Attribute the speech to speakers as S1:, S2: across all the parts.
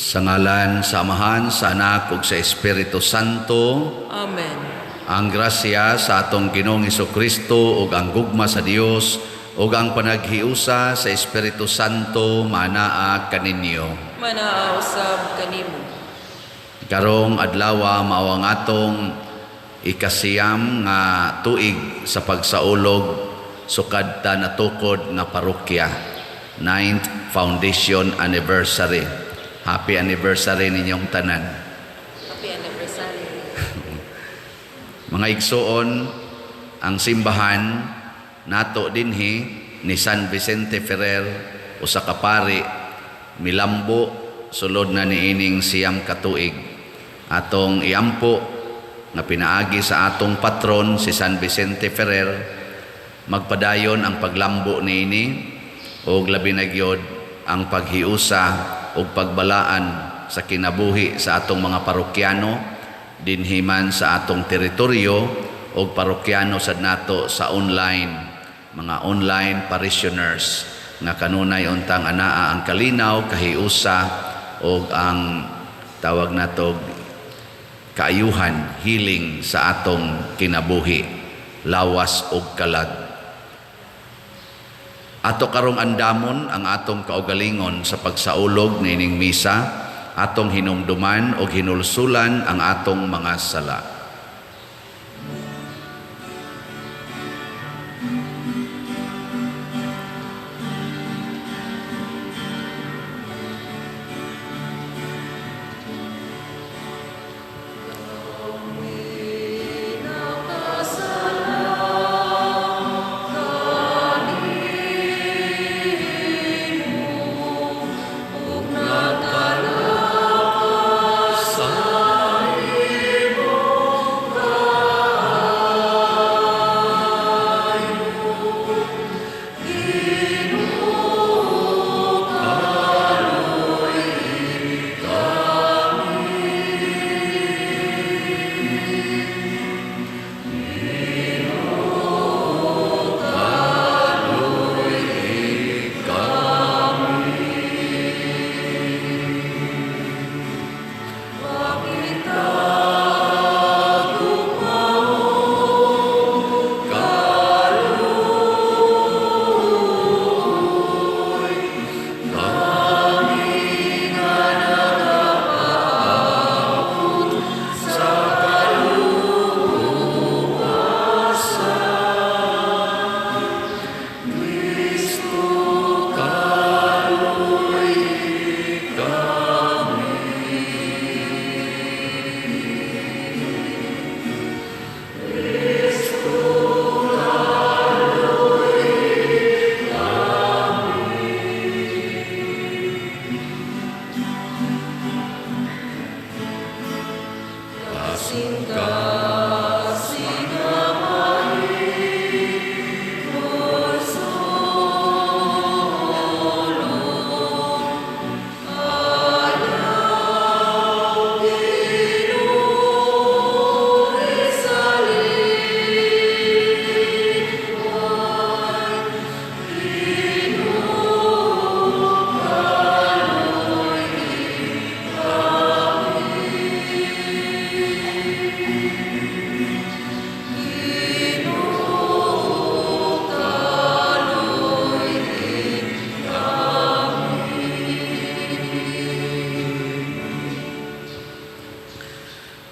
S1: Sa ngalan sa Amahan, sa Anak ug sa Espiritu Santo.
S2: Amen.
S1: Ang grasya sa atong Ginoong Kristo ug ang gugma sa Dios ug ang panaghiusa sa Espiritu Santo manaa kaninyo.
S2: Manaa usab kanimo.
S1: Karong adlaw mao ang atong 9 nga tuig sa pagsaulog sukad ta natukod nga parokya. 9th Foundation Anniversary. Happy anniversary ninyong tanan.
S2: Happy anniversary.
S1: Mga igsoon, ang simbahan nato dinhi ni San Vicente Ferrer, usa ka pari, milambo sulod na niining 9 ka tuig. Atong iampo nga pinaagi sa atong patron si San Vicente Ferrer, magpadayon ang paglambo niini ug labi na gyud ang paghiusa ug pagbalaan sa kinabuhi sa atong mga parokyano dinhi man sa atong teritoryo ug parokyano sad nato sa online, mga online parishioners nga kanunay untang anaa ang kalinaw, kahiusa ug ang tawag nato kaayuhan, healing sa atong kinabuhi, lawas ug kalag. Ato karong andamon ang atong kaugalingon sa pagsaulog niining misa, atong hinumduman og hinulsulan ang atong mga sala.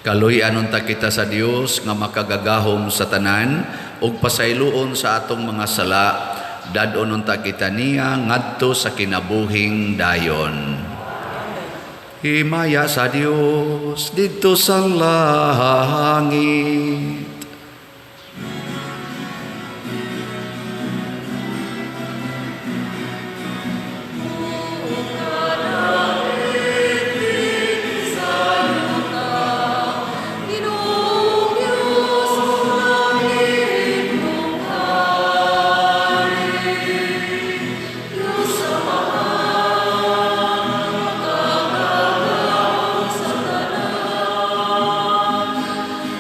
S1: Kaluy-an unta kita sa Dios nga makagagahom sa tanan ug pasayloon sa atong mga sala, dad-on unta kita niya ngadto sa kinabuhing dayon. Himaya sa Dios didto sa langit.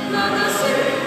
S2: Nagasipa.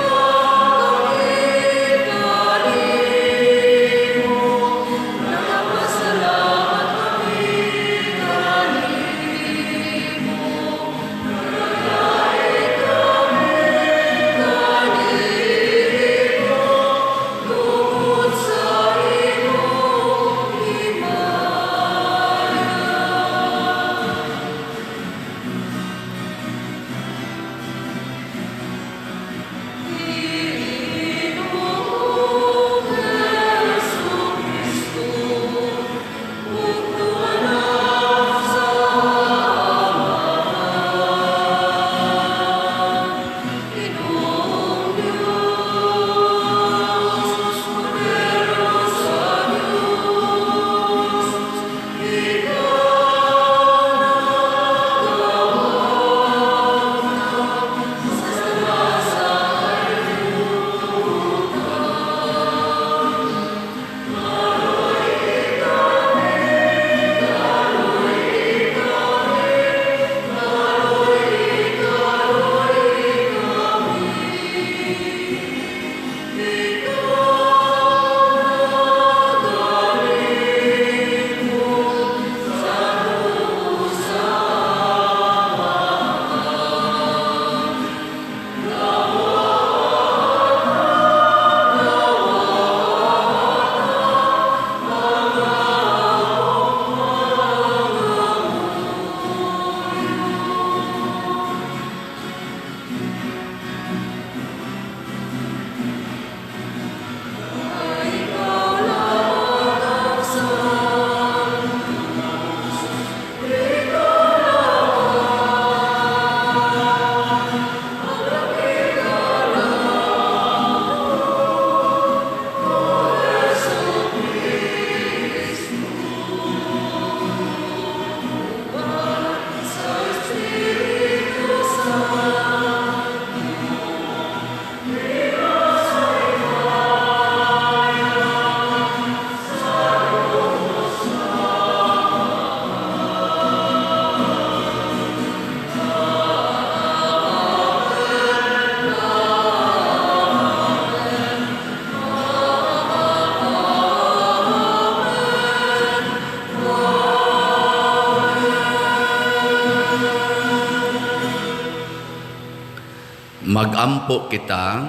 S1: Magampo kita.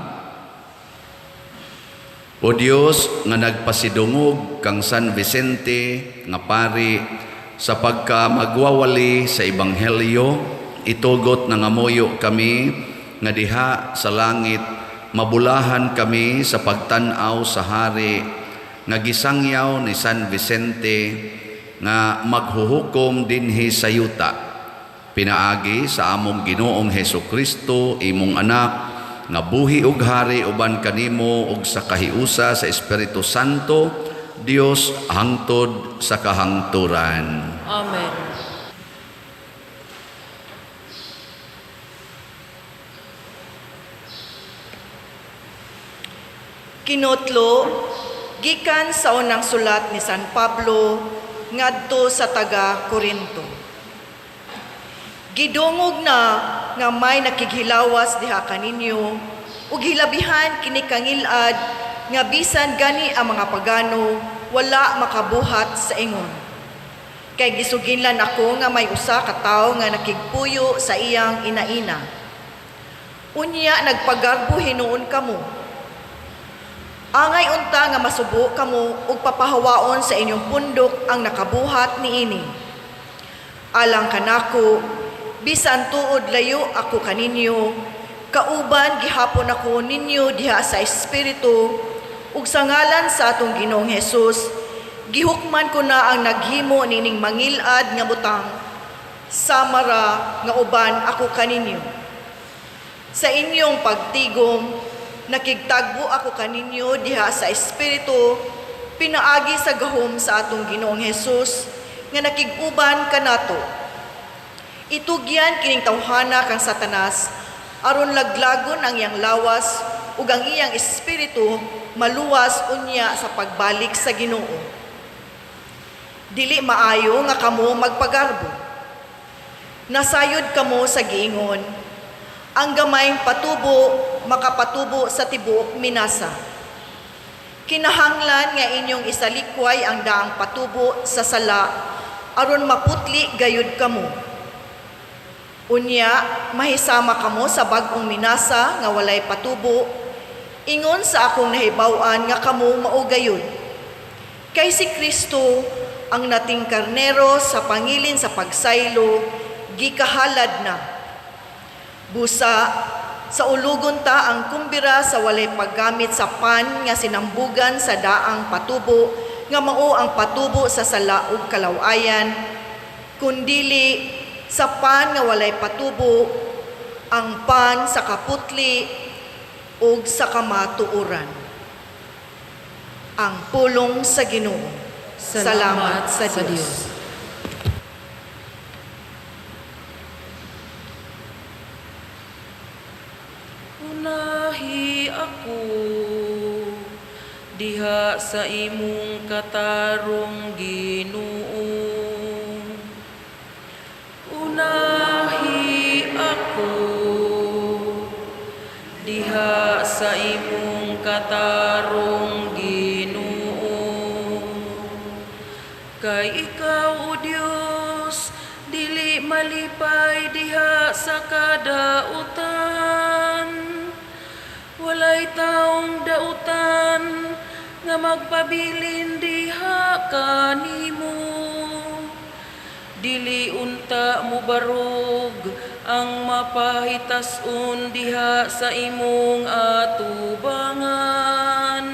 S1: O Dios nga nagpasidungog kang San Vicente nga pari sa pagka magwawali sa ebanghelyo, itugot nga ngamuyo kami nga diha sa langit mabulahan kami sa pagtan-aw sa hari nga gisangyaw ni San Vicente nga maghuhukom dinhi sa yuta. Pinaagi sa among Ginoong Hesukristo, imong anak, nga buhi ug hari uban kanimo ug sa kahiusa sa Espiritu Santo, Dios hangtod sa kahangturan.
S2: Amen.
S3: Kinotlo, gikan sa unang sulat ni San Pablo ngadto sa taga Korinto. Gidungog na nga may nakighilawas diha kaninyo ug hilabihan kini kangilad nga bisan gani ang mga pagano wala makabuhat sa ingon. Kay gisuginlan ako nga may usa ka tawo nga nakigpuyo sa iyang inaina. Unya nagpagarbo hinuon kamo. Angay unta nga masubo kamo ug papahawaon sa inyong pundok ang nakabuhat niini. Alang kanako, bisan tuod layo ako kaninyo, kauban gihapon ako ninyo diha sa espiritu ug sa ngalan sa atong Ginoong Hesus, gihukman ko na ang naghimo nining mangilad nga butang, samara nga uban ako kaninyo. Sa inyong pagtigom, nakigtagbo ako kaninyo diha sa espiritu, pinaagi sa gahom sa atong Ginoong Hesus nga nakig-uban kanato. Itugyan kining tawhana kang Satanas aron laglagon ang iyang lawas ug ang iyang espiritu maluwas unya sa pagbalik sa Ginoo. Dili maayo nga kamo magpagarbo. Nasayod kamo sa giingon, ang gamayng patubo makapatubo sa tibuok minasa. Kinahanglan nga inyong isalikway ang daang patubo sa sala aron maputli gayud kamo. Unya mahisama kamo sa bag-ong minasa nga walay patubo, ingon sa akong nahibaw-an nga kamo mao gayud. Kay si Kristo ang nating karnero sa pangilin sa pagsaylo, gikahalad na. Busa, sa ulugon ta ang kumbira sa walay paggamit sa pan nga sinambugan sa daang patubo, nga mao ang patubo sa sala ug kalawayan, kundili sa pan nga walay patubo, ang pan sa kaputli ug sa kamatuoran. Ang pulong sa Ginoo. Salamat sa Dios.
S2: Unahi ako diha sa imong katarong, Ginoo. Unahi ako diha sa imong katarong, Ginoo. Kay ikaw, O Dios, dili malipay diha sa kadautan. Walay taong dautan nga magpabilin diha kanimo. Dili unta mubarog ang mapahitason diha sa imong atubangan.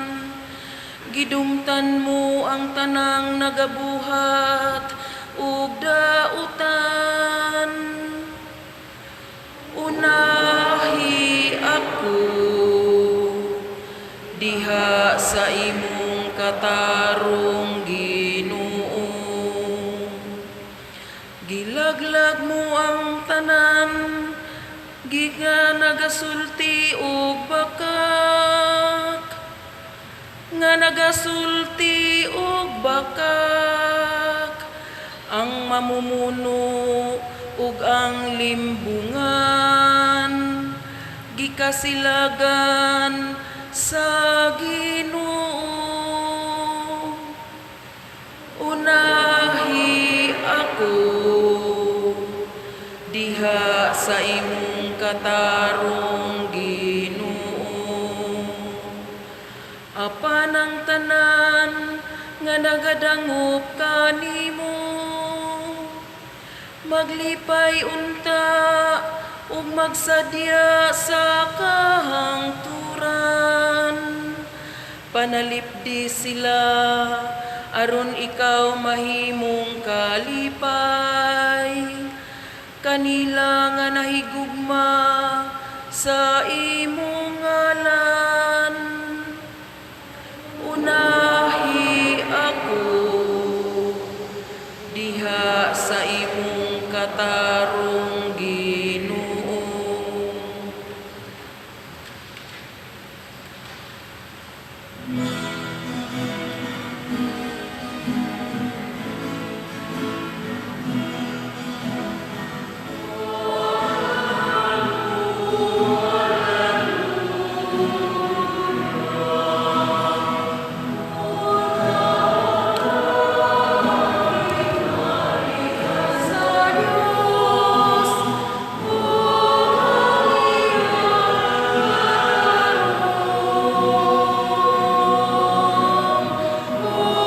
S2: Gidumtan mo ang tanang nagabuhat ug dautan. Unahi ako diha sa imong katarong, Ginoo. Gilaglag mo ang tanan, gikan nagasulti og bakak, nga nagasulti og bakak, ang mamumuno ug ang limbungan, gikasilagan sa Ginoo. Unahi ako diha sa imong katarong, Apan ang tanan nga nagadangop kanimo, maglipay unta ug magsadya sa kahangturan. Panalipdi sila aron ikaw mahimong kalipay, kanila nga nahigugma sa imong ngalan. Unahi ako diha sa imong katarong, Ginoo. Sa Dios ug ang iyang katarong,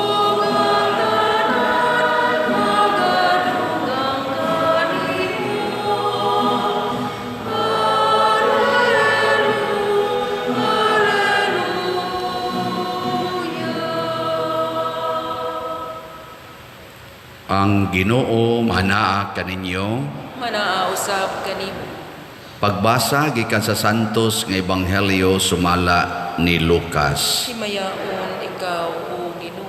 S2: ug ang tanan magadugang kanimo. Alleluia, Alleluia.
S1: Ang Ginoo manaa kaninyo.
S2: Manaa usab kanimo.
S1: Pagbasa gikan sa Santos nga Ebanghelyo sumala ni Lucas.
S2: Himayaon ikaw, o Ginoo.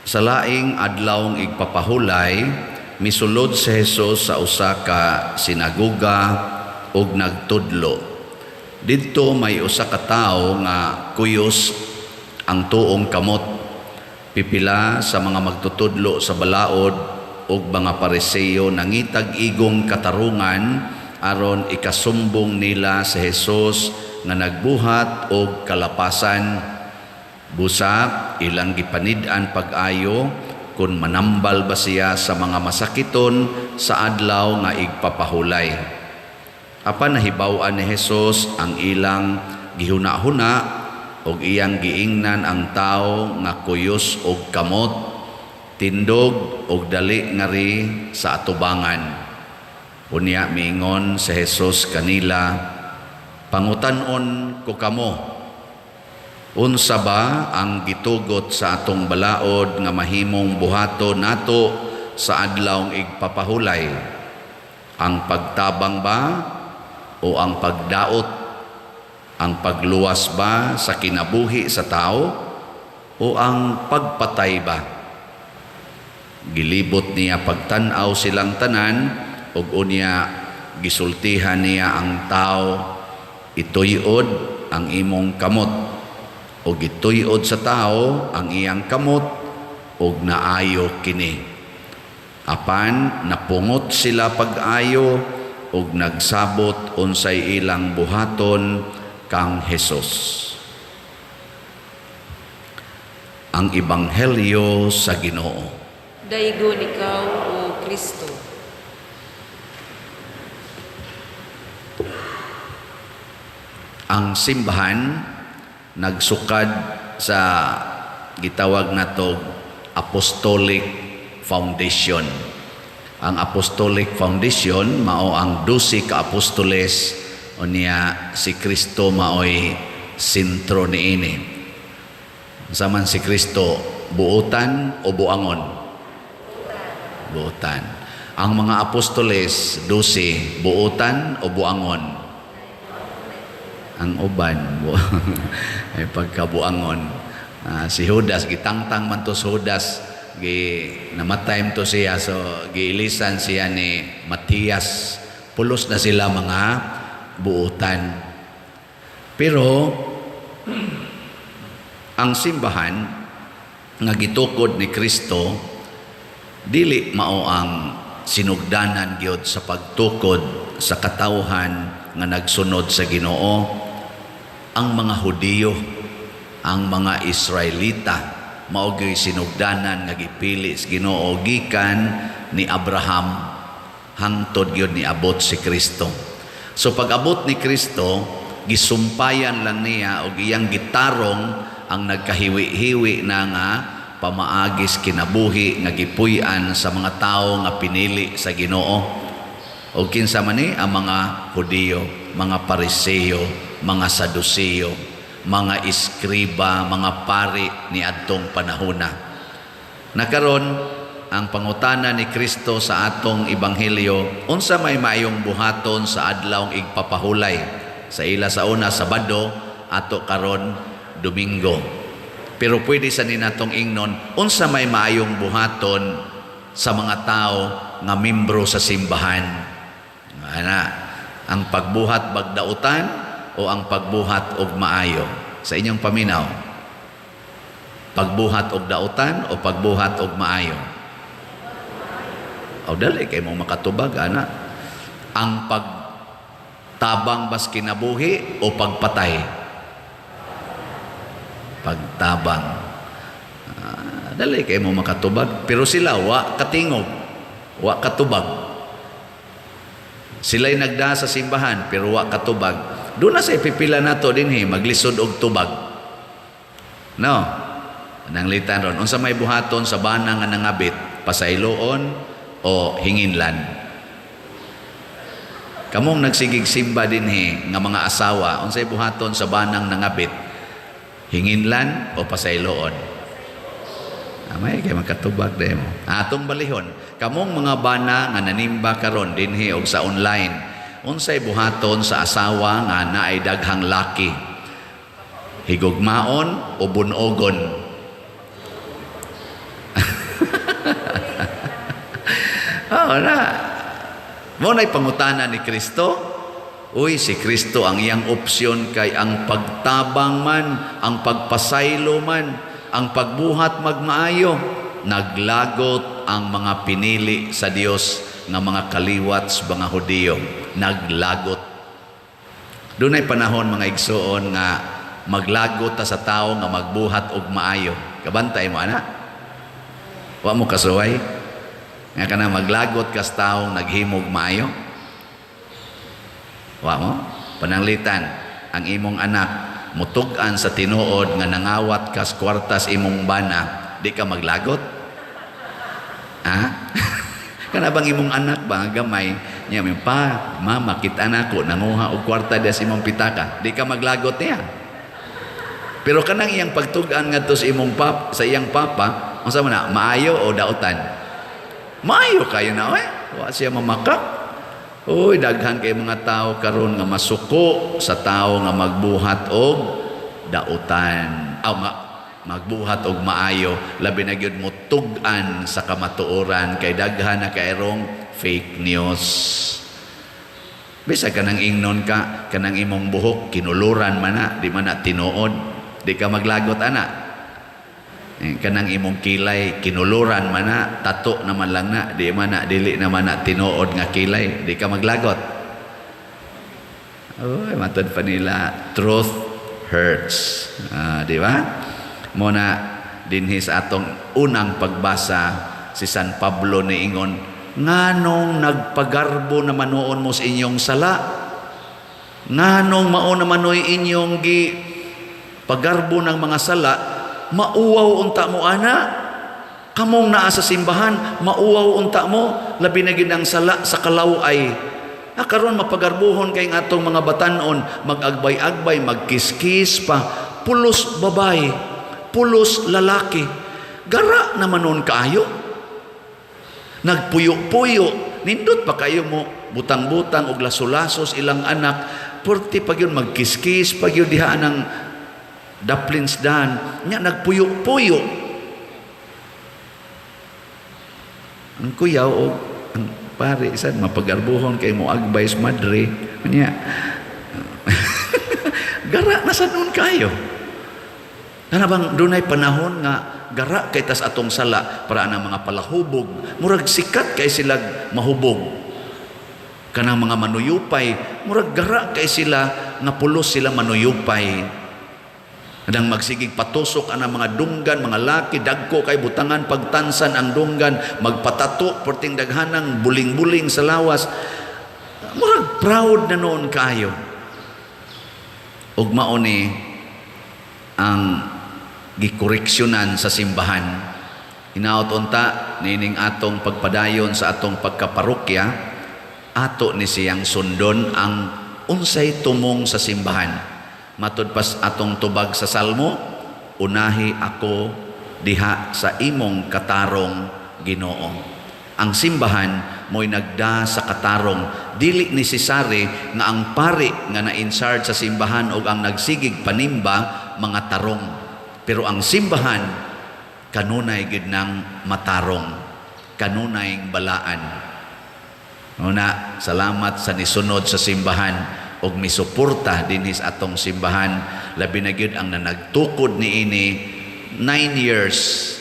S1: Sa laing adlawng igpapahulay, misulod si Jesus sa usa ka sinagoga ug nagtudlo. Didto may usa ka tawo nga kuyos ang tuong kamot. Pipila sa mga magtutudlo sa balaod ug mga Pariseo nangitag igong katarungan aron ikasumbong nila si Jesus nga nagbuhat og kalapasan. Busa ilang gipanid-an pag-ayo kung manambal ba siya sa mga masakiton sa adlaw nga igpapahulay. Apan nahibaw-an ni Jesus ang ilang gihuna-huna ug iyang giingnan ang tawo nga kuyos og kamot, tindog og dali ngari sa atubangan. Unya miingon si Jesus kanila, pangutan-on ko kamo, unsa ba ang gitugot sa atong balaod nga mahimong buhaton nato sa adlawng igpapahulay? Ang pagtabang ba o ang pagdaot? Ang pagluwas ba sa kinabuhi sa tao o ang pagpatay ba? Gilibot niya pagtan-aw silang tanan ug unya gisultihan niya ang tao, ituyod ang imong kamot. Ug gituyod sa tao ang iyang kamot ug naayo kini. Apan napungot sila pag-ayo ug nagsabot unsay ilang buhaton kang Hesus. Ang Ebanghelyo sa Ginoo.
S2: Daygon ikaw, o Kristo.
S1: Ang simbahan nagsukad sa gitawag natog Apostolic Foundation. Ang Apostolic Foundation mao ang 12 ka apostoles, unya si Kristo maoy sentro niini. Unsa man si Kristo, buotan o buangon? Buotan. Ang mga apostoles, 12, buotan o buangon? Ang uban, ay pagkabuangon. Si Judas, gitangtang man to si Judas, namatay man to siya, so giilisan siya ni Matias. Pulos na sila mga buotan. Pero ang simbahan nga gitukod ni Kristo dili mao ang sinugdanan gyud sa pagtukod sa katawhan nga nagsunod sa Ginoo. Ang mga Hudiyo, ang mga Israelita, mao gyud sinugdanan nga gipili sa Ginoo gikan ni Abraham hangtod gyud niabot si Kristo. So pag-abot ni Kristo, Gisumpayan lang niya og iyang gitarong ang nagkahiwi-hiwi na nga pamaagis kinabuhi nga gipuy-an sa mga tawo nga pinili sa Ginoo. Og kinsa man ni ang mga Hudiyo, mga Pariseo, mga Saduceo, mga eskriba, mga pari ni adtong panahona. Nakaron ang pangutana ni Kristo sa atong ebanghelyo, unsa may maayong buhaton sa adlawng igpapahulay? Sa ila sa una Sabado, ato karon Domingo. Pero pwede sa ninatong ingnon, unsa may maayong buhaton sa mga tao nga membro sa simbahan? Ana, ang pagbuhat bagdautan o ang pagbuhat og maayo? Sa inyong paminaw, pagbuhat og dautan o pagbuhat og maayo? O dali kay mo makatubag ana. Ang pagtabang bas kinabuhi o pagpatay? Pagtabang. Dali kay mo makatubag, pero sila wa katingog, wa katubag. Sila'y nagda sa simbahan pero wa katubag. Doon na sa ipipila nato dinhi maglisod og tubag. No. Nanglitan ron unsa may buhaton sa bana nga nangabit, pasayloon o hinginlan? Kamong nagsigig simba dinhi nga mga asawa, unsay buhaton sa banang nangabit? Hinginlan o pasayloon? Amay kay makatubag dahil mo. Atong balihon, kamong mga bana nga nanimba karon dinhi og sa online, unsay buhaton sa asawa nga naay daghang laki? Higugmaon o bunogon? Oh, na. Mo na'y pangutana ni Kristo. Uy, si Kristo ang iyang opsyon kay ang pagtabang man, ang pagpasaylo man, ang pagbuhat magmaayo. Naglagot ang mga pinili sa Dios nga mga kaliwat sa mga Hudiyo. Naglagot. Dunay panahon mga igsuon nga maglagot ta sa tao nga magbuhat og maayo. Kabantay mo ana? Wa mo kasuway? Nga kana maglagot kas taong naghimog maayo? Wa mo? Pananglitan, ang imong anak mutug-an sa tinuod nga nangawat kas kwartas imong bana, di ka maglagot? Ha? Kana bang imong anak ba gamay niya may pa, mama kita nako nanguha og kwarta diha sa imong pitaka, di ka maglagot niya? Pero kanang iyang pagtug-an ngadto sa imong pap, sa iyang papa, unsa man na, maayo o dautan? Maayo kayo na oy, wa siya mamakak. Uy, daghan kay mga tao karon nga masuko sa tao nga magbuhat og dautan. Aw, magbuhat og maayo, labi na gyud motug-an sa kamatuoran kay daghan na kayrong fake news. Bisag kanang ingnon ka, kanang imong buhok kinuluran man na, di man na tinuod, di ka maglagot ana. Kanang imong kilay kinuluran man na, tato naman lang na, di man na, dili naman na tinuod nga kilay, di ka maglagot. Oy, matod pa nila, truth hurts. Di ba? Muna dinhi sa atong unang pagbasa si San Pablo niingon, nganong nagpagarbo na manuon mo sa inyong sala? Nganong mao na manoy inyong gi pagarbo ng mga sala? Mauwaw unta mo ana. Kamong naa sa simbahan, mauwaw unta mo, labi na gid ang sala sa kalaw-ay. Karon mapagarbuhon kay ng atong mga batanon, mag-agbay-agbay, magkiskis pa, pulos babay, pulos lalaki. Gara naman nun kaayo. Nagpuyo-puyo, nindot pa kayo mo, butang-butang og laso-lasos ilang anak, purti pag yun magkiskis, pag yun diha ng daplins dan, nya nagpuyo-puyo. Ang kuyaw o ang pare sad mapagarbuhon kay mo advice madre nya. Gara na sad nun kayo. Kana bang dunay panahon nga gara kay tas atong sala para ang mga palahubog, murag sikat kay sila mahubog. Kanang mga manuyupay, murag gara kay sila nga pulos sila manuyupay. Nang magsigig patusok ang mga dunggan, mga laki, dagko kay butangan pagtansan ang dunggan, magpatato perting daghanang buling-buling sa lawas. Murag proud na noon kayo. Ug mao ni ang gikoreksyonan sa simbahan. Hinaot unta nining atong pagpadayon sa atong pagkaparokya, ato ni siyang sundon ang unsay tumong sa simbahan. Matud pas atong tubag sa Salmo, "Unahi ako diha sa imong katarong, Ginoo." Ang simbahan mo'y nagda sa katarong. Dili necessary nga ang pari nga na-in charge sa simbahan o ang nagsigig panimba mga tarong. Pero ang simbahan kanunay gid nang matarong, kanunay balaan. Una, salamat sa nisunod sa simbahan og misuporta dinhi sa atong simbahan, labi na gyud ang nanagtukod niini 9 years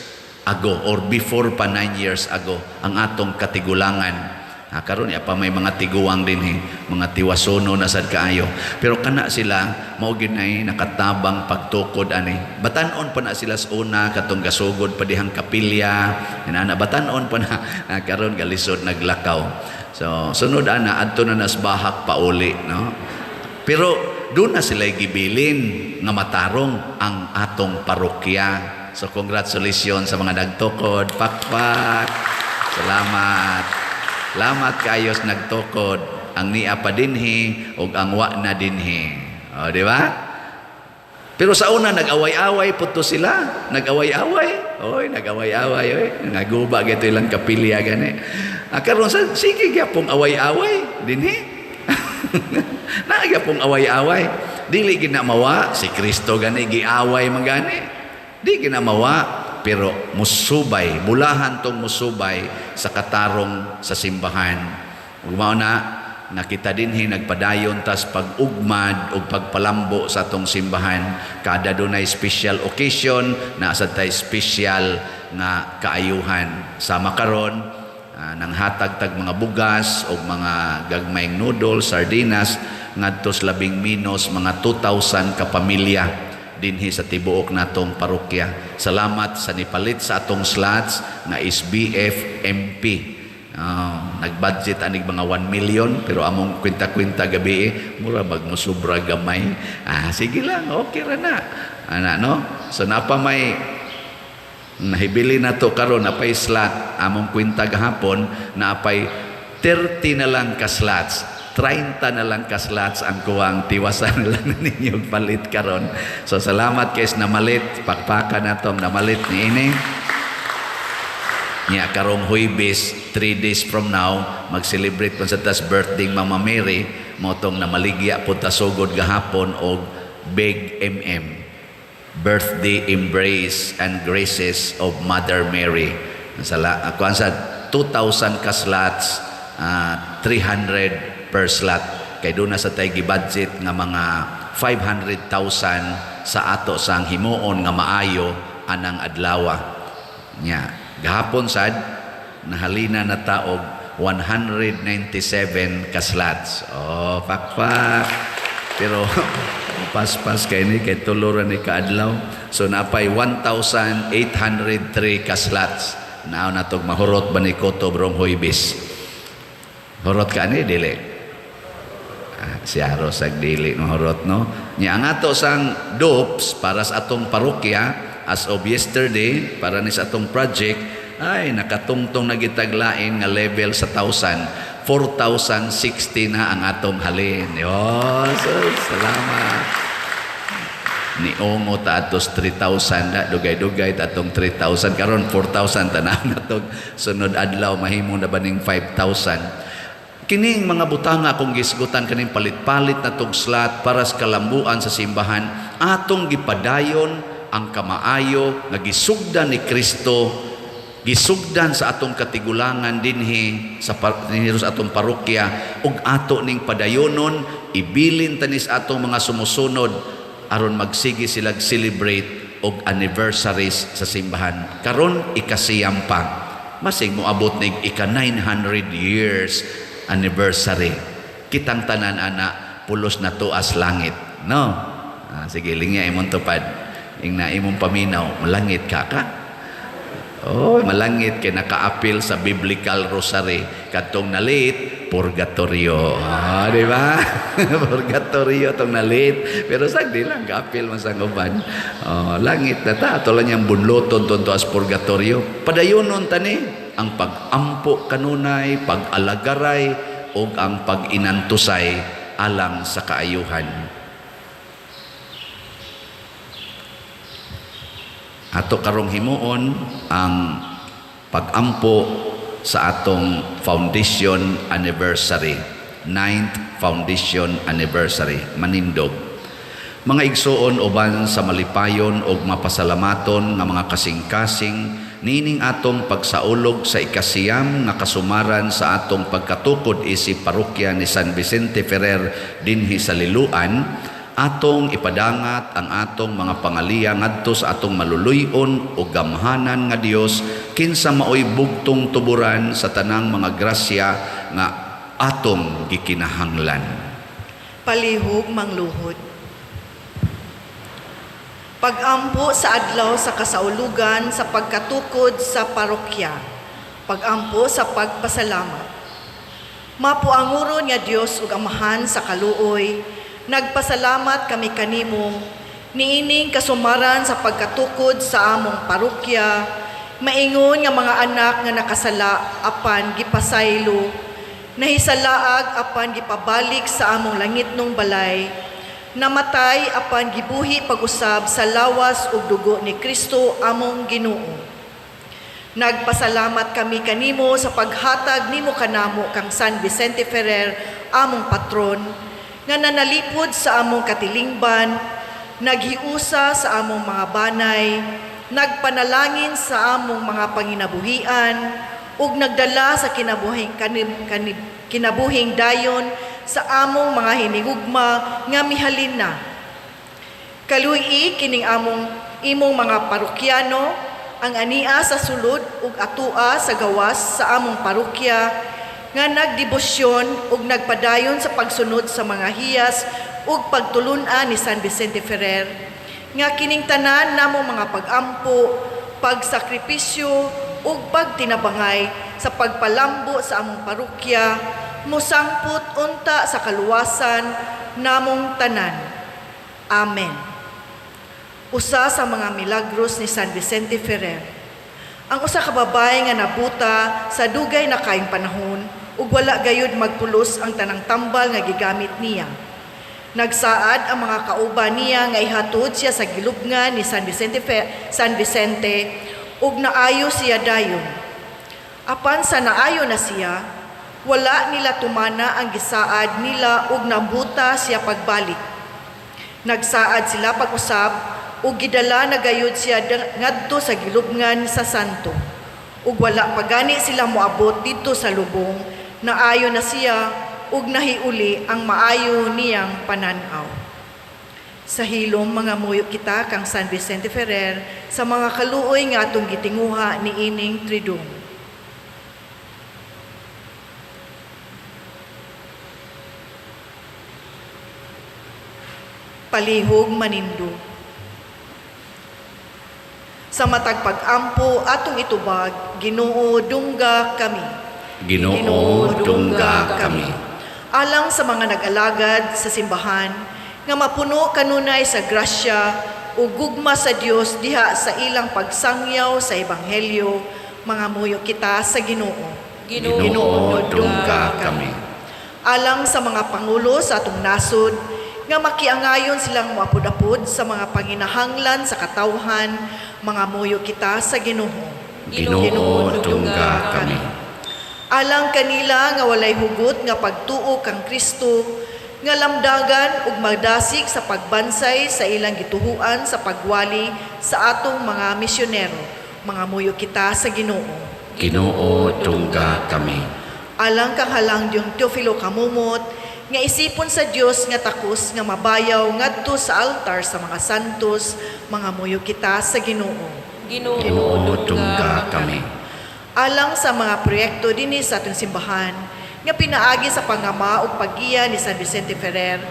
S1: ago or before pa 9 years ago, ang atong katigulangan. Ha, karon pa may mga tiguang dinhi, mga tiwasono na sad kaayo. Pero kana sila mao gyud nay nakatabang pagtukod ani. Batan-on pa na sila sa una katong gasugod pa dihang kapilya. Inana batan-on pa na ha, karon galisod naglakaw. So sunod ana adto na nas bahak pauli, no. Pero doon na sila gibilin nga matarong ang atong parokya. So congratulations sa mga nagtukod. Pakpak. Salamat. Salamat kaayos nagtukod. Ang nia pa dinhi ug ang wa na dinhi. O, di ba? Pero sa una nag-away-away po to sila. Nag-away-away. Oy, nag-away-away oy. Naguba gito ilang kapilya gani. Ah, karon sa sige gyapong away-away dinhi. Naa gyapong away-away. Dili ginamawa si Kristo gani giaway man gani. Di ginamawa pero musubay, bulahan tong musubay sa katarong sa simbahan. Ug mao na nakita dinhi nagpadayon tas pag-ugmad ug pagpalambo sa atong simbahan. Kada dunay special occasion, naa sad tay special nga kaayuhan. Sama karon nang hatag tag mga bugas o mga gagmayng noodles, sardinas ngadto sa labing minos mga 2,000 ka pamilya dinhi sa tibuok natong parokya. Salamat sa nipalit sa atong slots nga is BFMP. Oh, nag-budget anig mga 1 million pero among kwenta-kwenta gabi eh, mura bag mosubra gamay. Ah, sige lang, okay ra na. Ana no? So napa may nahibili na to karon, napay slot among kwenta gahapon, naapay 30 na lang ka slots, 30 na lang ka slots ang kuwang tiwasan na lang ninyo palit karon. So salamat kay namalit, pakpakan natong namalit niini. Nya karong Huybes, 3 days from now, mag-celebrate man sa tas birthday Mama Mary, mao tong namaligya pud ta sugod gahapon og Big MM. Birthday Embrace and Graces of Mother Mary. Sala, kuan sa 2,000 ka slots, 300 per slot. Kay doon na sa tay gi-budget nga mga 500,000 sa ato sang himuon nga maayo anang adlawa. Nya, gahapon sad nahalina na taog 197 ka slots. Oh, pakpak. Pero paspas kay ni kay tulo ra ni kaadlaw. So napay 1,803 ka slots. Nao na tog mahurot ba ni Koto brong Huybis? Hurot ka ni dili? Ah, siya sag dili mahurot, no. Nya ang ato sang dupes para sa atong parokya as of yesterday para ni sa atong project ay nakatungtong na gitaglain nga level sa 1,000, 4,060 na ang atong halin. Yo, so, salamat. Niungo ta atos 3,000 da, dugay-dugay ta atong 3,000, karon 4,000 tanaw na to, sunod adlaw mahimo na baning 5,000. Kining mga butanga akong gisgutan kaning palit-palit na tog slot para sa kalambuan sa simbahan, atong gipadayon ang kamaayo nga gisugdan ni Kristo, gisugdan sa atong katigulangan dinhi sa dinhi sa atong parokya ug ato ning padayonon, ibilin tanis atong mga sumusunod aron magsige sila celebrate og anniversaries sa simbahan. Karon ikasiyam pa, masig moabot nig ika 900 years anniversary. Kitang tanan ana pulos na tuas langit, no? Ah, sige, lingya imong tupad, ingna imong paminaw, malangit ka ka. Oh, malangit kay nakaapil sa biblical rosary. Kadtong na-late, purgatorio. Ah, di ba? Purgatorio tong na-late. Pero sagdi lang, gaapil man sa uban. Oh, langit na ta. Ato lang niyang bunloton to as purgatorio. Padayonon tani ang pag-ampo kanunay, pag-alagaray, o ang pag-inantusay alang sa kaayuhan. Ato karong himuon ang pag-ampo sa atong foundation anniversary, 9th foundation anniversary, manindog. Mga igsuon, uban sa malipayon og mapasalamaton nga mga kasing-kasing niining atong pagsaulog sa 9 nga kasumaran sa atong pagkatukod isip parokya ni San Vicente Ferrer dinhi sa Liloan, atong ipadangat ang atong mga pangaliya ngadto sa atong maluluy-on o gamhanan nga Dios, kinsa maoy bugtong tuburan sa tanang mga grasya nga atong gikinahanglan.
S3: Palihog mangluhod. Pag-ampo sa adlaw sa kasaulugan sa pagkatukod sa parokya. Pag-ampo sa pagpasalamat. Mapuanguron nga Dios ug Amahan sa kaluoy, nagpasalamat kami kanimo niining kasumaran sa pagkatukod sa among parokya, maingon nga mga anak nga nakasala apan gipasaylo, nahisalaag apan gipabalik sa among langitnong balay, namatay apan gibuhi pag-usab sa lawas ug dugo ni Kristo among Ginoo. Nagpasalamat kami kanimo sa paghatag nimo kanamo kang San Vicente Ferrer, among patron, nga nanalipod sa among katilingban, naghiusa sa among mga banay, nagpanalangin sa among mga panginabuhian, ug nagdala sa kinabuhing dayon sa among mga hinigugma nga mihalin na. Kaluy-i kining among imong mga parokyano, ang ania sa sulod ug atua sa gawas sa among parokya, nga nagdebosyon ug nagpadayon sa pagsunod sa mga hiyas ug pagtulun-an ni San Vicente Ferrer, nga kining tanan namong mga pag-ampo, pagsakripisyo ug pagtinabangay sa pagpalambo sa among parokya, mosangpot unta sa kaluwasan namong tanan. Amen. Usa sa mga milagros ni San Vicente Ferrer. Ang usa ka babae nga nabuta sa dugay na kaayong panahon ug wala gayud magpulos ang tanang tambal nga gigamit niya. Nagsaad ang mga kauban niya nga ihatod siya sa gilubngan ni San Vicente ug naayo siya dayon. Apan sa naayo na siya, wala nila tumana ang gisaad nila ug nabuta siya pagbalik. Nagsaad sila pag-usab ug gidala na gayud siya ngadto sa gilubngan sa santo. Ug wala pagani sila moabot didto sa lubong, naayo na siya ug nahiuli ang maayo niyang panan-aw. Sa hilom mga muyo kita kang San Vicente Ferrer sa mga kaluoy nga atong gitinguha niining Triduum. Palihog manindog. Sa matag pag-ampo atong itubag, Ginoo, dungga kami.
S1: Ginoo, dungga kami.
S3: Alang sa mga nag-alagad sa simbahan, nga mapuno kanunay sa grasya ug gugma sa Dios diha sa ilang pagsangyaw sa ebanghelyo, mga muyo kita sa Ginoo.
S1: Ginoo, dungga kami.
S3: Alang sa mga pangulo sa atong nasod, nga makiangayon silang moapod-apod sa mga panginahanglan sa katawhan, mga muyo kita sa Ginoo.
S1: Ginoo, dungga kami.
S3: Alang kanila nga walay hugot nga pagtuo kang Kristo, nga lamdagan ug magdasig sa pagbansay sa ilang gituhuan sa pagwali sa atong mga misyonero, mga muyo kita sa Ginoo.
S1: Ginoo, dungga kami.
S3: Alang kang halang Diyong Teofilo Camomot, nga isipon sa Dios nga takos nga mabayaw ngadto sa altar sa mga santos, mga muyo kita sa Ginoo.
S1: Ginoo, dungga kami.
S3: Alang sa mga proyekto dinhi sa atong simbahan, nga pinaagi sa pangama ug paggiya ni San Vicente Ferrer,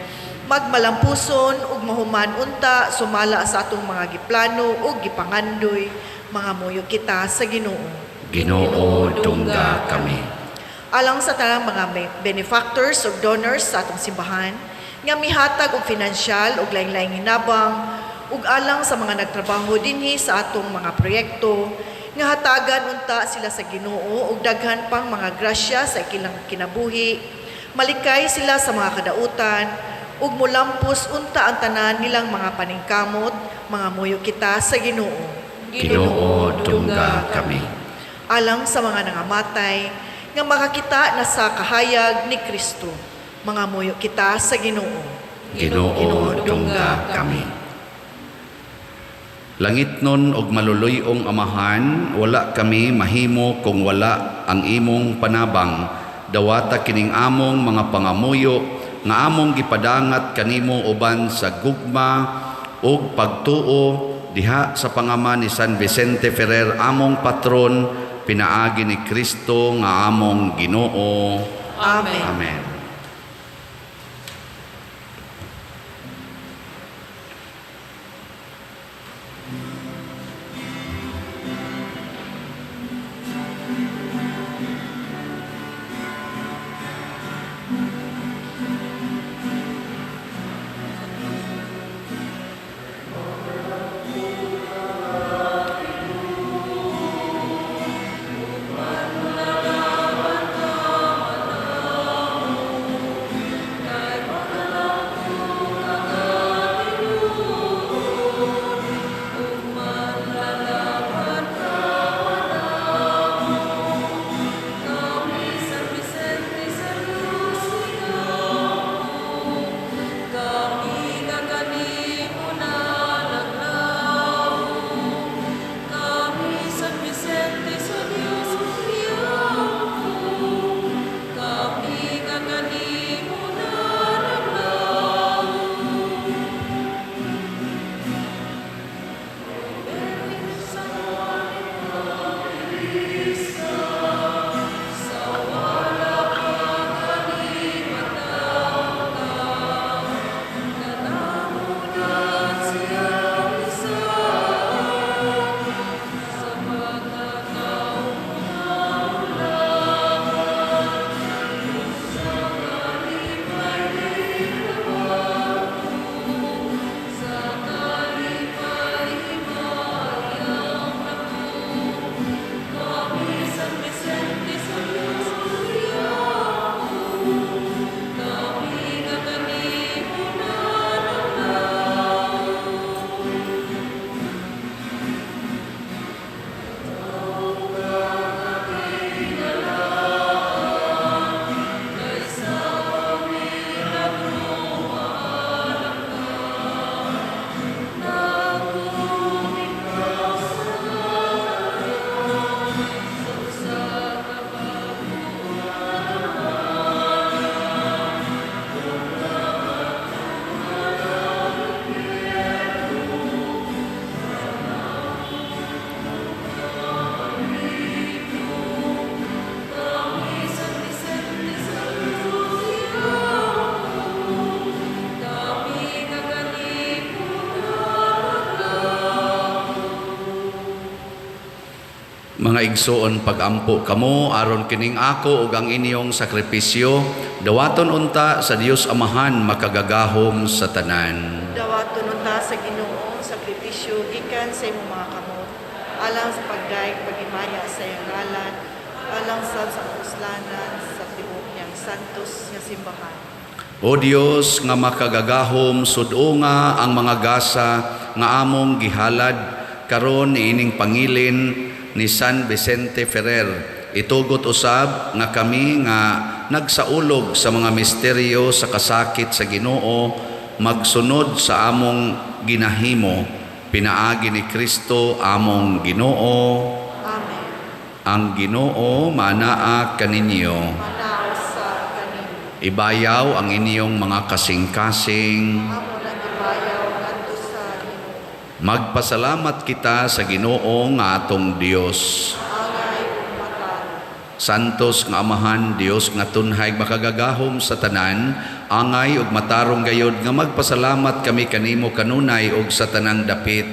S3: magmalampuson ug mahuman unta sumala sa atong mga giplano ug gipangandoy, mga muyo kita sa Ginoo.
S1: Ginoo, dungga kami.
S3: Alang sa tanang mga benefactors ug donors sa atong simbahan nga mihatag og finansyal ug lain-laing hinabang, ug alang sa mga nagtrabaho dinhi sa atong mga proyekto, nga hatagan unta sila sa Ginoo og daghan pang mga grasya sa ilang kinabuhi, malikay sila sa mga kadautan ug mulampos unta ang tanan nilang mga paningkamot, mangamuyo kita sa Ginoo.
S1: Ginoo, dungga kami.
S3: Alang sa mga nangamatay nga makakita na sa kahayag ni Kristo, mangamuyo kita sa Ginoo.
S1: Ginoo, dungga kami. Langitnon og maluluy-ong Amahan, wala kami mahimo kung wala ang imong panabang. Dawata kining among mga pangamuyo nga among gipadangat kanimo uban sa gugma ug pagtuo diha sa pangama ni San Vicente Ferrer, among patron, pinaagi ni Kristo nga among Ginoo.
S3: Amen.
S1: Amen. Mga igsoon, pagampo kamo aron kining ako ug ang inyong sakripisyo dawaton unta sa Dios Amahan makagagahom sa tanan.
S3: Dawaton unta sa Ginoo sakripisyo gikan sa imong mga kamot, alang sa pagdayeg paghimaya sa iyang ngalan, alang sa kapuslanan sa tibuok niyang santos nga simbahan.
S1: O Dios nga makagagahom, sud-unga ang mga gasa nga among gihalad karon niining pangilin ni San Vicente Ferrer. Itugot usab nga kami nga nagsaulog sa mga misteryo sa kasakit sa Ginoo magsunod sa among ginahimo pinaagi ni Kristo among Ginoo.
S3: Amen.
S1: Ang Ginoo manaa kaninyo.
S3: Manaa sa kaninyo.
S1: Ibayaw ang inyong mga kasing-kasing.
S3: Amo nang ibayaw ngadto sa Ginoo.
S1: Magpasalamat kita sa Ginoo nga atong Dios.
S3: Angay ug matarong.
S1: Santos nga Amahan, Dios nga tunhay makagagahom sa tanan, angay ug matarong gayod nga magpasalamat kami kanimo kanunay ug sa tanang dapit.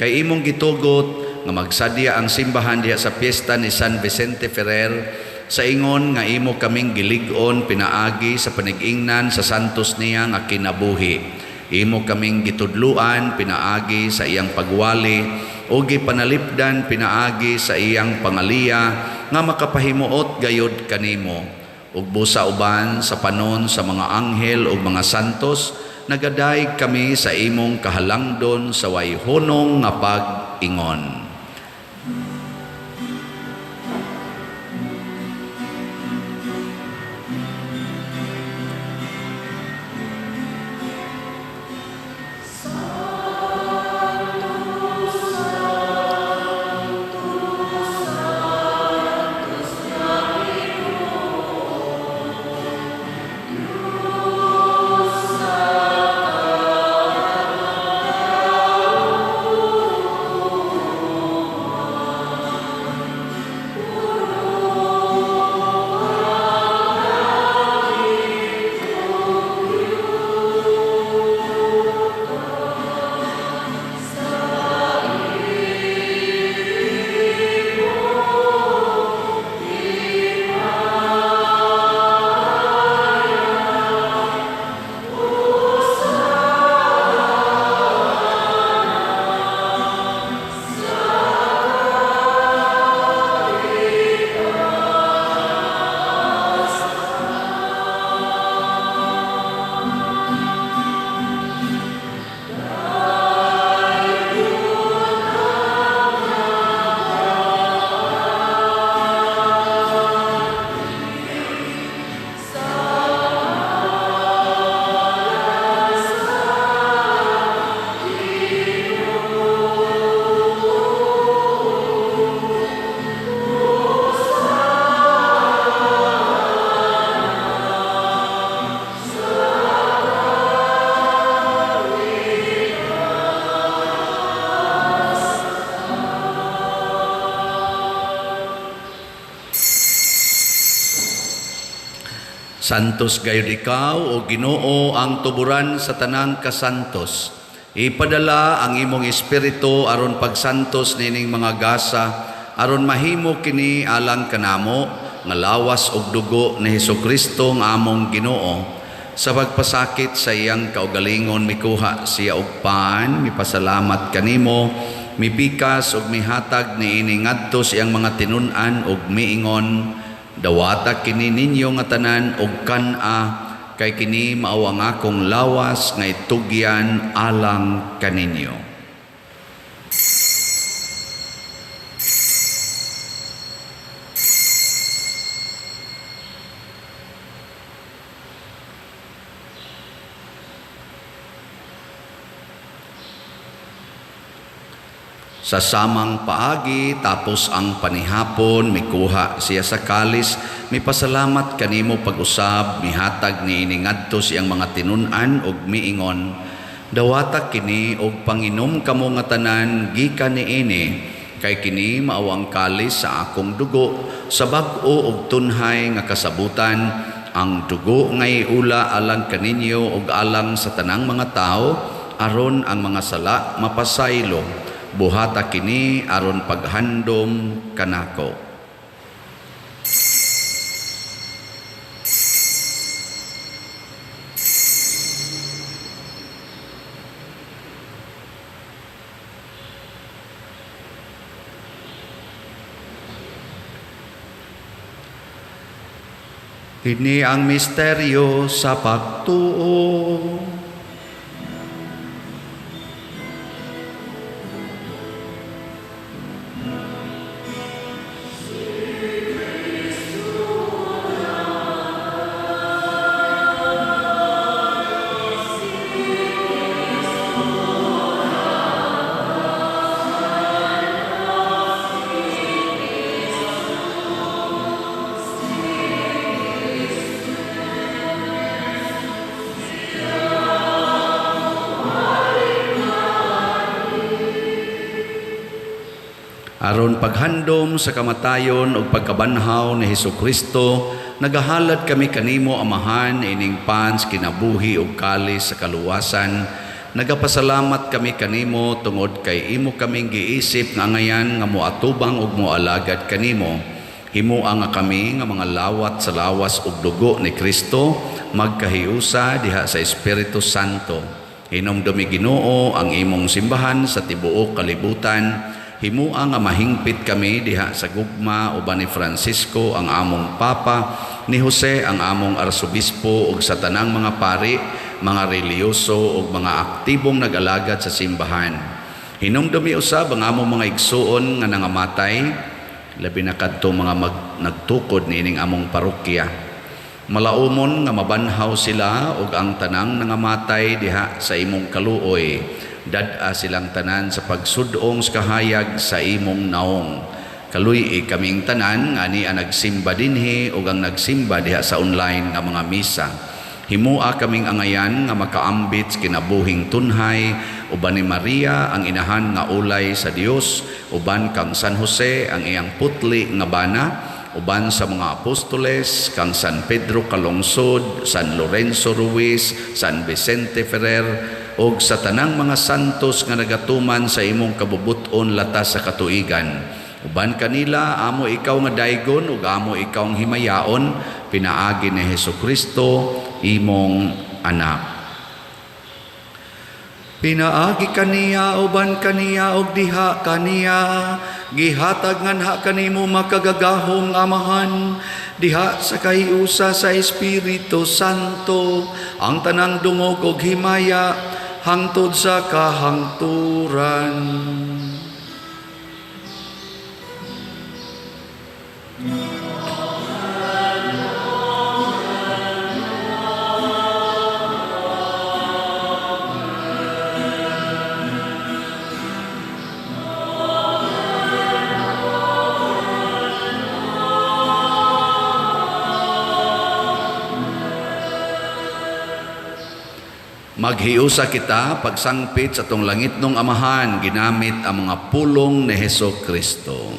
S1: Kay imong gitugot nga magsadya ang simbahan diha sa piyesta ni San Vicente Ferrer. Sa ingon nga imo kaming gilig-on pinaagi sa panigingnan sa santos niya nga kinabuhi. Imo kaming gitudluan pinaagi sa iyang pagwali o gipanalipdan pinaagi sa iyang pangaliya nga makapahimuot gayod kanimo. Ug busa uban sa panon sa mga anghel ug mga santos, nagadayeg kami sa imong kahalangdon sa way hunong nga pag-ingon. Santos gayud ikaw, o Ginoo, ang tuburan sa tanang kasantos. Ipadala ang imong espiritu aron pagsantos nining mga gasa, aron mahimo kini alang kanamo nga lawas ug dugo ni Hesukristo nga among Ginoo. Sa pagpasakit sa iyang kaugalingon mikuha siya og pan, mipasalamat kanimo, mipikas ug mihatag niini ngadto sa iyang mga tinun-an ug miingon, dawata kini ninyo nga tanan og kan-a, kay kini mao ang akong lawas nga itugyan alang kaninyo. Sa samang paagi, tapos ang panihapon, mikuha siya sa kalis, mipasalamat kanimo pag-usab, mihatag niini ngadto siyang mga tinun-an ug miingon, dawata kini og panginom kamo nga tanan gikan niini, kay kini mao ang kalis sa akong dugo, sa bag-o ug tunhay nga kasabutan, ang dugo nga iula alang kaninyo ug alang sa tanang mga tawo, aron ang mga sala mapasaylo. Buhata kini aron paghandom kanako. Kini ang misteryo sa pagtuo. Aron paghandom sa kamatayon ug pagkabanhaw ni Hesukristo, nagahalad kami kanimo, Amahan, ining pans kinabuhi ug kalis sa kaluwasan. Nagapasalamat kami kanimo tungod kay imo kaming giisip nga angayan nga moatubang ug moalagad kanimo. Himua nga kami nga mga lawat sa lawas ug dugo ni Kristo magkahiusa diha sa Espiritu Santo. Hinumdumi Ginoo ang imong simbahan sa tibuok kalibutan. Himua nga mahingpit kami diha sa gugma uban ni Francisco ang among Papa, ni Jose ang among Arsobispo ug sa tanang mga pari, mga relihiyoso ug mga aktibong nag-alagad sa simbahan. Hinumdumi usab ang among mga igsuon nga nangamatay, labi na kadto mga nagtukod niining among parokya. Malaumon nga mabanhaw sila ug ang tanang nangamatay diha sa imong kaluoy. Dad-a silang tanan sa pagsudong sa kahayag sa imong naong. Kaluy-i kaming tanan nga ani ang nagsimba dinhi ug ang nagsimba diha sa online nga mga misa. Himua kaming angayan nga makaambit sa kinabuhing tunhay uban ni Maria ang inahan nga ulay sa Dios, uban kang San Jose ang iyang putli nga bana, uban sa mga apostoles kang San Pedro Calungsod, San Lorenzo Ruiz, San Vicente Ferrer ug sa tanang mga santos nga nagatuman sa imong kabubut-on latas sa katuigan. Uban kanila amo ikaw nga daygon ug amo ikaw ang himayaon pinaagi ni Hesukristo imong anak. Pinaagi kaniya uban kaniya ug diha kaniya gihatag nganha kanimo makagagahom Amahan diha sa kahiusa sa Espiritu Santo ang tanang dungog ug himaya hangtod sa kahangturan. Maghiusa kita pagsangpit sa atong langitnong Amahan ginamit ang mga pulong ni Hesus Kristo.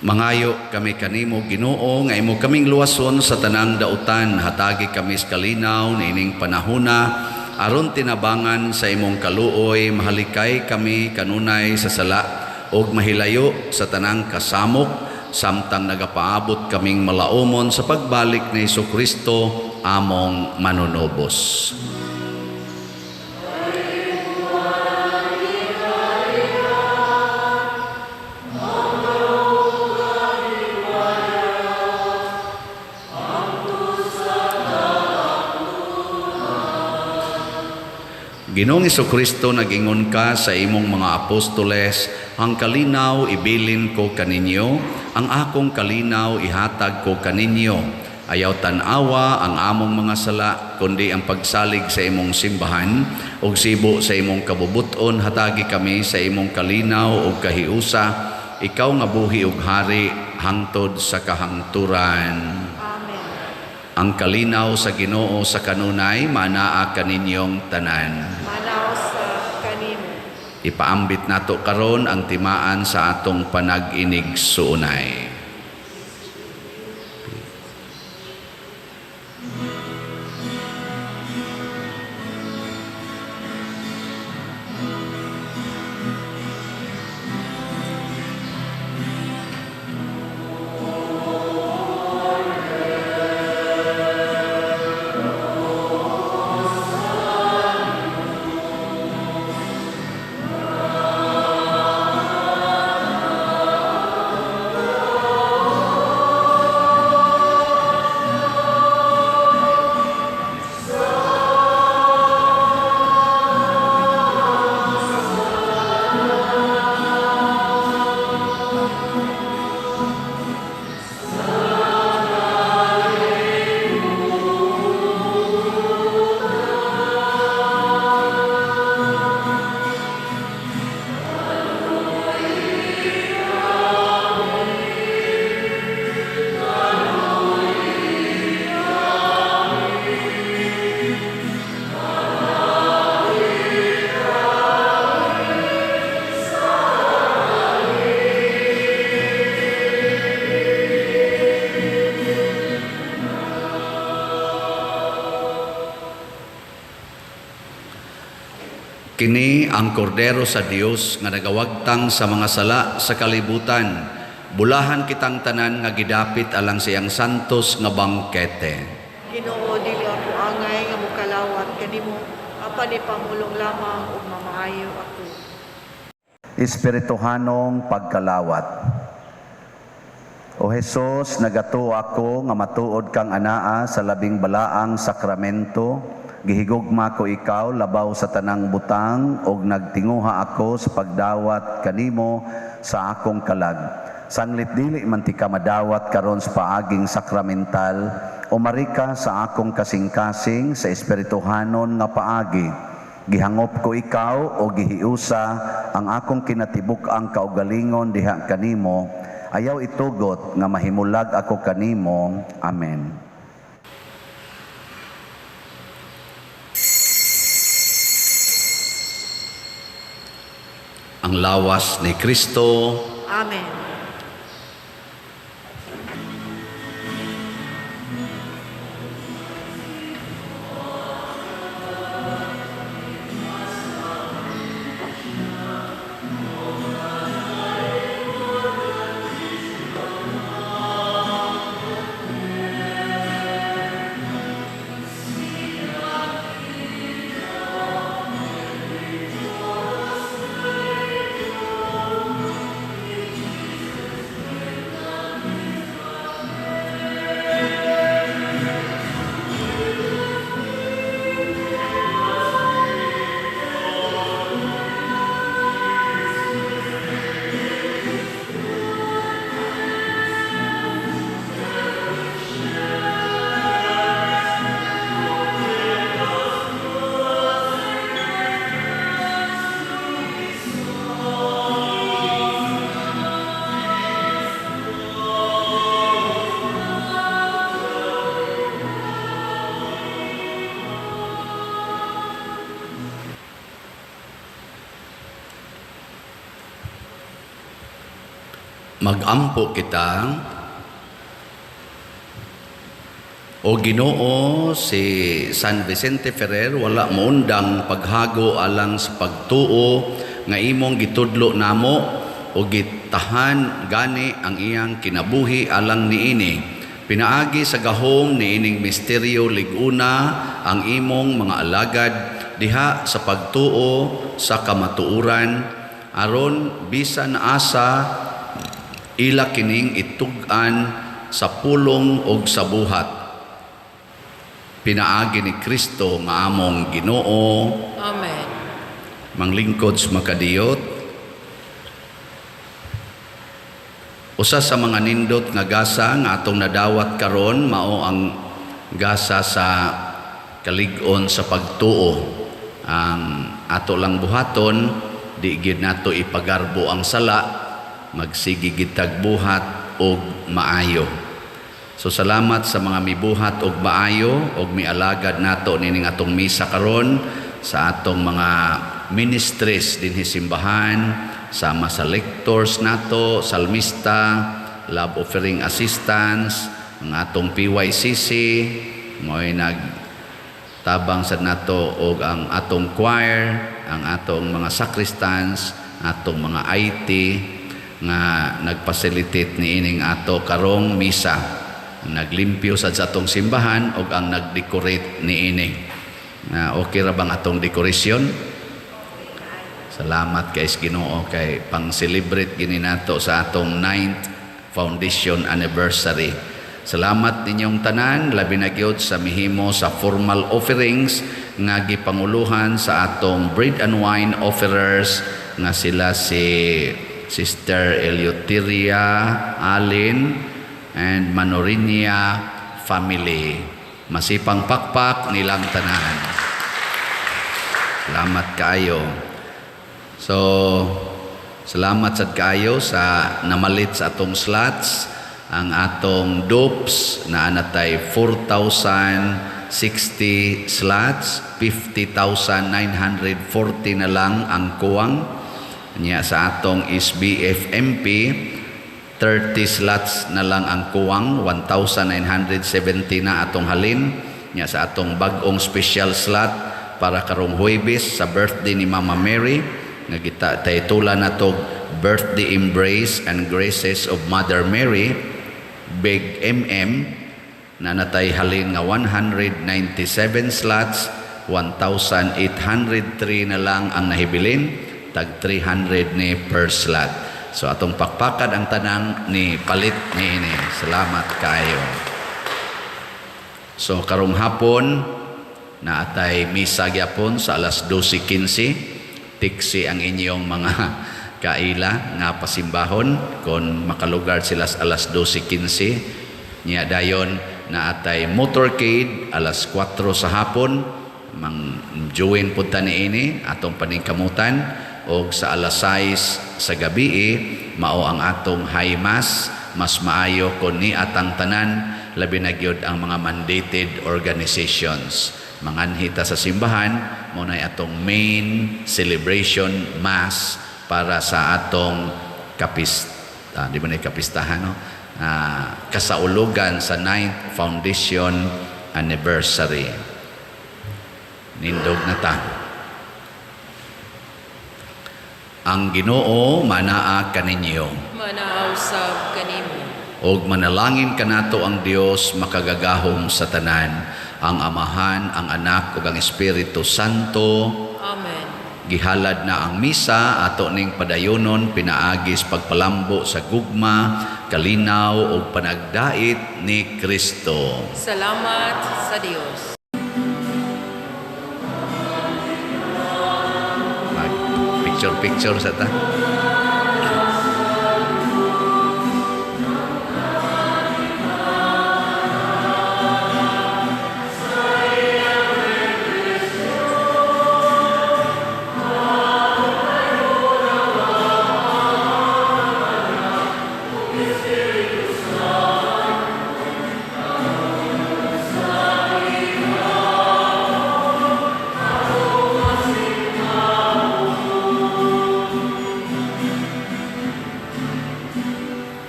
S1: Mangayo kami kanimo Ginoo nga imo kaming luwason sa tanang dautan, hatagi kami sa kalinaw niining panahona aron tinabangan sa imong kaluoy, mahalikay kami kanunay sa sala ug mahilayo sa tanang kasamok samtang nagapaabot kaming malaumon sa pagbalik ni Hesukristo among manunubos. Ginoong Hesukristo, nag-ingon ka sa imong mga apostoles, ang kalinaw ibilin ko kaninyo, ang akong kalinaw ihatag ko kaninyo. Ayaw tan-awa ang among mga sala, kundi ang pagsalig sa imong simbahan, ug sibo sa imong kabubuton, hatagi kami sa imong kalinaw ug kahiusa, ikaw nga buhi ug hari hangtod sa kahangturan.
S3: Amen.
S1: Ang kalinaw sa Ginoo sa kanunay manaa kaninyong tanan.
S3: Manaw sa kanimo.
S1: Ipaambit nato karon ang timaan sa atong panag-inig suunay. Kini ang kordero sa Dios nga nagawagtang sa mga sala sa kalibutan. Bulahan kitang tanan nga gidapit alang sa iyang santos nga bangkete.
S3: Ginoo, dili ako angay nga mokalawat kanimo, apan ipamulong lamang ug mamaayo ako.
S1: Espirituhanong pagkalawat. O Hesus, nagatuo ako nga matuod kang anaa sa labing balaang sakramento. Gihigugma ko ikaw labaw sa tanang butang ug nagtinguha ako sa pagdawat kanimo sa akong kalag. Sanglit dili man ti ka madawat karon sa paaging sakramental, umari ka sa akong kasing-kasing sa espirituhanon nga paagi. Gihangop ko ikaw o gihiusa ang akong kinatibuk-ang kaugalingon diha kanimo. Ayaw itugot nga mahimulag ako kanimo. Amen. Ang lawas ni Kristo.
S3: Amen.
S1: Magampo kita. O Ginoo, si San Vicente Ferrer wala moundang paghago alang sa pagtuo nga imong gitudlo namo o gitahan gani ang iyang kinabuhi alang niini. Pinaagi sa gahom niining misteryo liguna ang imong mga alagad diha sa pagtuo sa kamatuoran, aron bisan asa ila kining itug-an sa pulong og sa buhat. Pinaagi ni Kristo nga among Ginoo.
S2: Amen.
S1: Manglingkod sa makadiyot, usa sa mga nindot nga gasa nga atong nadawat karon mao ang gasa sa kalig-on sa pagtuo. Ang ato lang buhaton, di gyud nato ipagarbo ang sala, magsige gid tagbuhat og maayo. So salamat sa mga mibuhat og maayo og mialagad nato nining atong misa karon, sa atong mga ministries dinhi simbahan, sama sa lectors nato, salmista, love offering assistants, ang atong PYCC, mo'y nagtabang sad nato og ang atong choir, ang atong mga sacristans, atong mga IT nga nagfacilitate niining ato karong misa, naglimpyo sad sa atong simbahan og ang nagdecorate niini. Na okay ra bang atong decoration? Salamat kay Ginoo kay pang-celebrate gini nato sa atong 9th Foundation Anniversary. Salamat ninyong tanan, labi na gyud sa mihimo sa formal offerings nga gipanguluhan sa atong bread and wine offerers nga sila si Sister Eleuteria Allen and Manorinia family. Masipang pakpak nilang tanan. Salamat kaayo. So, salamat sad kaayo sa namalit sa atong slots, ang atong dupes na anatay 4,060 slots, 50,940 na lang ang kuwang. Nya sa atong SBFMP, 30 slots na lang ang kuwang, 1,970 na atong halin. Nya sa atong bag-ong special slot, para karong Huwebes sa birthday ni Mama Mary nga gita titulan nato Birthday Embrace and Graces of Mother Mary, Big MM, na natay halin nga 197 slots, 1,803 na lang ang nahibilin, tag 300 ni per slot. So atong pakpakan ang tanang ni palit ni ini. Salamat kayo. So karong hapon na atay misa gyapon sa alas 12:15. Tiksi ang inyong mga kaila nga pasimbahon kon makalugar sila sa alas 12:15. Nya dayon na atay motorcade alas 4 sa hapon, mang join pud ta niini atong paningkamutan, og sa alas 6 sa gabi mao ang atong high mass. Mas maayo kon ni atang tanan, labi na gyud ang mga mandated organizations. Manganhi ta sa simbahan, mao nay atong main celebration mass para sa atong kapis, di ba na kapistahan, no? Kasaulugan sa 9th foundation anniversary. Nindog na ta. Ang Ginoo manaa kaninyo.
S2: Manaa usab kanimo.
S1: Og manalangin kanato ang Dios makagagahom sa tanan, ang Amahan, ang Anak ug ang Espiritu Santo.
S2: Amen.
S1: Gihalad na ang misa, ato ning padayonon pinaagis pagpalambo sa gugma, kalinaw ug panagdait ni Kristo.
S2: Salamat sa Dios.
S1: Mag picture picture sa ta.